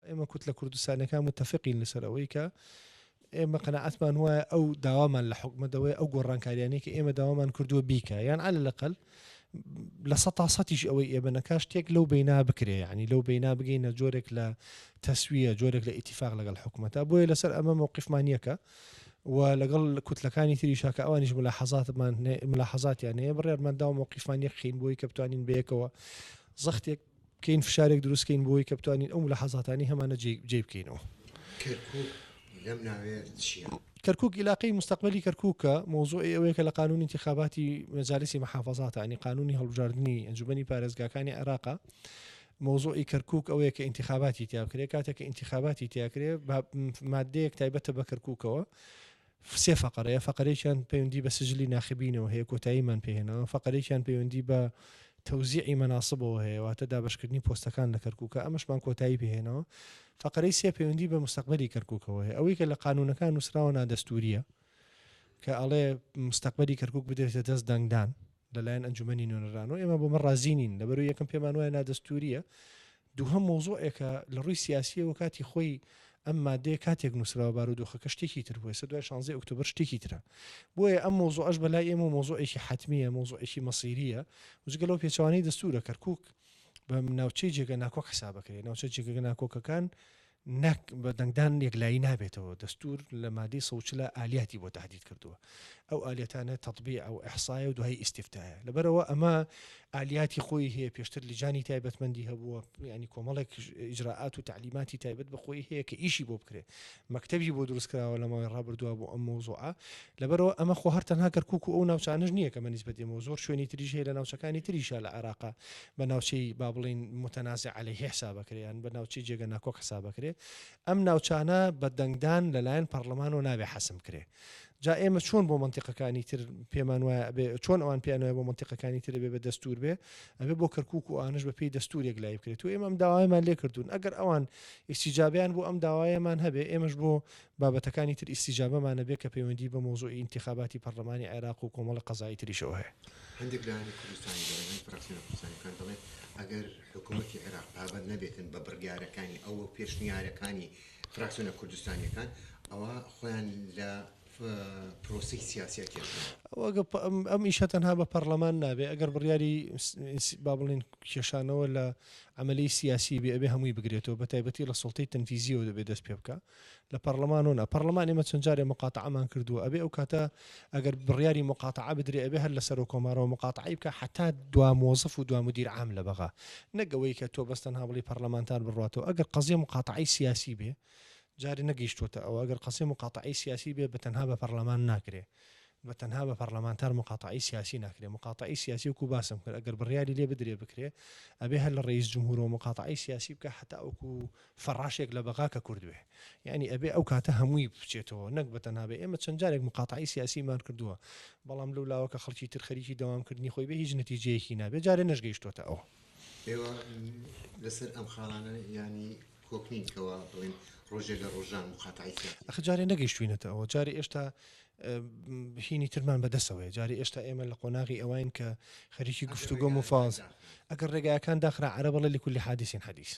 ئێمە کوتلە کوردستانیەکان موتەفقین لەسەر ئەوەی کە ئێمە قەناعەتمان وایە ئەو داوامان لە حکومەتەوەی ئەو گۆڕانکاریانەی کە ئێمە داوامان کردووە بیکە یان عەلە لەقل لە سە تا سەتیش ئەوەی ئێمە نەکا شتێک لەو بینا بکرێ یعنی لەو بینا بگەینە جۆرێک لە تەسویە جۆرێک لە ئیتیفاق لەگەڵ حکومەتە بۆیە لەسەر ئەمە مەوقفمان یەکە و لەگەڵ کوتلەکانی تریشا کە ئەوانیش ملاحەزاتمان ملاحەزاتیان هەیە بڕیارمان داوە مەوقفمان یەکخین بۆی کە بتوانین بەیەکەوە زەختێک بکەین فشارێک دروست کەین بۆی کە بتوانین ئەو ملاحەزاتانەی هەمانە جێ جێی بکەینەوە. کەرکوک لەم ناوێ چیە؟ کەرکوک ئیلاقەی مستەقبەلی کەرکوکە، مەوزوعی ئەوەیە کە لە قانونی ئینتیخاباتی مەجالیسی محافەزاتە یانی قانونی هەڵبژاردنی ئەنجومەنی پارێزگاکانی عێراقە، مەوزوعی کەرکوک ئەوەیە کە ئینتیخاباتی تیا بکرێ، کاتێک کە ئینتیخاباتی تیا کرێ مادەیەک تایبەتە بە کەرکوکەوە سێ فەقەرەیە، فەقەرەیەکیان پەیوەندی بە سجلی ناخبینەوە هەیە کۆتاییمان پێهێناوە، فەقەرەیەکیان پەیوەندی بە تەوزیعی مەناسبەوە هەیە واتە دابەشکردنی پۆستەکان لە کەرکوکە ئەمەشمان کۆتایی پێهێناوە، فەقەرەی سێ پەیوەندی بە مستەقبەلی کەرکوکەوە هەیە ئەوەی کە لە قانونەکان نووسراوە نادەستوریە کە ئەڵێ مستەقبەلی کەرکوک بدرێتە دەست دەنگدان لەلایەن ئەنجومەنی نوێنەرانەوە ئێمە بۆمە ڕازی نین لەبەرو یەکەم پێمان وایە نادەستوریە دووهەم مەوزوعێکە لە ڕووی سیاسیەوە کاتی خۆی ئەم مادەیە کاتێک نووسراوە بارودۆخەکە شتێکی تر بوو ئێستا دوای شانزەی ئۆکتۆبەر شتێکی ترە بۆیە ئەم مەوزوعەش بەلای ئێمە مەوزوعێکی حەتمیە مەوزوعێکی مەسیریە و جگە لەو پێچەوانەی دەستورە کەرکوک بە ناوچەی جێگە ناکۆک حسابەکرێ ناوچە جێگە ناکۆکەکان نەک بە دەنگدان یەکلایی نابێتەوە، دەستوور لە مادەی 140 ئالیاتی بۆ تەهدید کردووە، ئەو ئالیەتانە تەتبیعە و ئیحسایە و دوایی ئیستیفتایە، لەبەرئەوە ئەمە ئالیاتی خۆی هەیە، پێشتر لیجانی تایبەتمەندی هەبووە، یانی کۆمەڵێک ئیجرائات و تەعلیماتی تایبەت بە خۆی هەیە کە ئیشی بۆ بکرێ، مەکتەبی بۆ دروست کراوە لە ماوەی ڕابردووە بۆ ئەم مەوزوعە، لەبەرئەوە ئەمە خۆ هەر تەنها کەرکوک و ئەو ناوچانەش نییە کە بە نیسبەت ئێمەوە زۆر شوێنی تریش هەیە لە ناوچەکانی تریشا لە عێراقا بە ناوچەی با بڵێین متنازع علیه حساب ئەکرێ یان بە ناوچەی جێگە ناکۆک حساب ئەکرێ ئەم ناوچانە بە دەنگدان لەلایەن پەڕلەمانەوە نابێ حەسم کرێ جا ئێمە چۆن بۆ مەنتیقەکانی تر پێمان وایە ئەبێ چۆن ئەوان پێیان وایە بۆ مەنتیقەکانی تر ئەبێ بە دەستوور بێ ئەبێ بۆ کەرکوک و ئانش بە پێی دەستوور یەکلایی بکرێت و ئێمە ئەم داوایەمان لێ کردوون ئەگەر ئەوان ئیستیجابیان بۆ ئەم داوایەمان هەبێ ئێمەش بۆ بابەتەکانی تر ئیستیجابەمان ئەبێ کە پەیوەندی بە مەوزوعی ئینتیخاباتی پەڕلەمانی عێراق و کۆمەڵی قەزایی تریشەوە هەیە. هەندێک لایەنی کوردستانی دەڵێن، هەندێک فراکسیۆنە کوردستانیەکان دەڵێن ئەگەر حکوومەتی عێراق پابەند نەبێتن بە بڕیارەکانی ئەو و پێشنیارەکانی فراکسیۆنە کوردستانیەکان ئەوا خۆیان لە پرۆسەی سیاسی ئەکێشنەوە. ئەوە ئەم ئیشە تەنها بە پەڕلەمان نابێ، ئەگەر بڕیاری با بڵێین کێشانەوە لە عەمەلی سیاسی بێ ئەبێ هەمووی بگرێتەوە، بە تایبەتی لە سوڵتەی تەنفیزیەوە دەبێ دەست پێ بکا. لە پەڕلەمان و نا پەڕلەمان ئێمە چەند جارێ مقاتەعەمان کردووە ئەبێ ئەو کاتە ئەگەر بڕیاری مقاتەعە بدرێ ئەبێ هەر لە سەرۆک کۆمارەوە مقاتەعەی بکا حەتا دوا مۆزەف و دوا مدیر عام لە بەغا نەک ئەوەی کە تۆ بەس تەنها بڵێی پەڕلەمانتار بڕواتەوە ئەگەر قەزیە مقاتەعەی سیاسی بێ جارێ نەگەیشتووەتە ئەوە ئەگەر قەزیە مقاتەعەی سیاسی بێ بە تەنها بە پەڕلەمان ناکرێ بە تەنها بە پەڕلەمانتار مقاتەعەی سیاسی ناکرێ مقاتەعەی سیاسی وەکو باسم کرد ئەگەر بڕیاری لێ بدرێ بکرێ ئەبێ هەر لە ڕەئیس جمهورەوە مقاتەعەی سیاسی بکا حەتا وەکو فەڕاشێک لە بەغا کە کورد بێ یانی ئەبێ ئەو کاتە هەمووی بچێتەوە نەک بە تەنها بێ ئێمە چەند جارێک مقاتەعەی سیاسیمان کردووە بەڵام لەو لاوە کە خەڵکی تر خەریکی دەوام کردنی خۆی بێ هیچ نەتیجەیەکی نابێ جارێ نەشگەیشتۆتە ئەوە. ئێوە لەسەر ئەم خاڵانە یانی کۆک نین کەوا بڵێن ڕۆژێ لە ڕۆژان مقاتەعەی سیاسی. ئەخ جارێ نەگەیشتوینەتە ئەوە جارێ ئێشتا هینی ترمان بەدەسەوەیە جارێ ئێشتا ئێمە لە قۆناغی ئەوەین کە خەریکی ئەگەر گفتوگۆ ڕێگایەکان مفاوەز داخران. ئەگەر ڕێگایەکان داخرا عەرەب ئەڵێ لکل حادث حدیث.